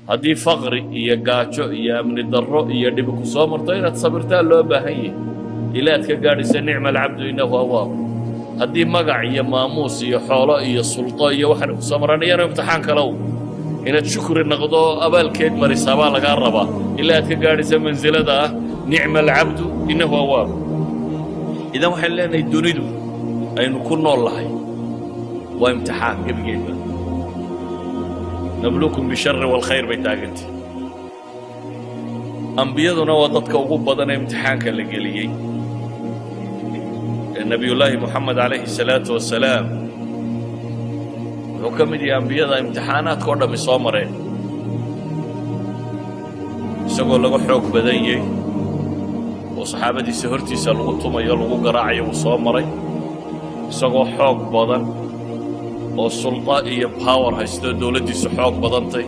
Haddii faqri iyo gaajo iyo amni darro iyo dhibi ku soo marto, inaad sabirtaa loo baahan yahay ilaa aad ka gaadhaysa nicma alcabdu innahu awaab. Haddii magac iyo maamuus iyo xoolo iyo sulto iyo waxaan ku soo maraan, iyana imtixaan kalow, inaad shukri noqdo, abaalkeed marisaa baa lagaa rabaa ilaa aad ka gaadhaysa mansilada ah nicma alcabdu innahu awaab. Idan waxaynu leenahay, dunidu aynu ku nool lahay waa imtixaan gebigeedba. Nabluukum bishari waalkhayr bay taagantay. Ambiyaduna waa dadka ugu badan ee imtixaanka la geliyey. Nebiyullaahi Moxamed calayhi salaatu wasalaam wuxuu ka mid yahay ambiyada imtixaanaadka oo dhammi soo mareen, isagoo laga xoog badan yahay oo saxaabadiisa hortiisa lagu tumayo, lagu garaacayo wuu soo maray, isagoo xoog badan oo sulta iyo power haysto, dowladdiisu xoog badantay.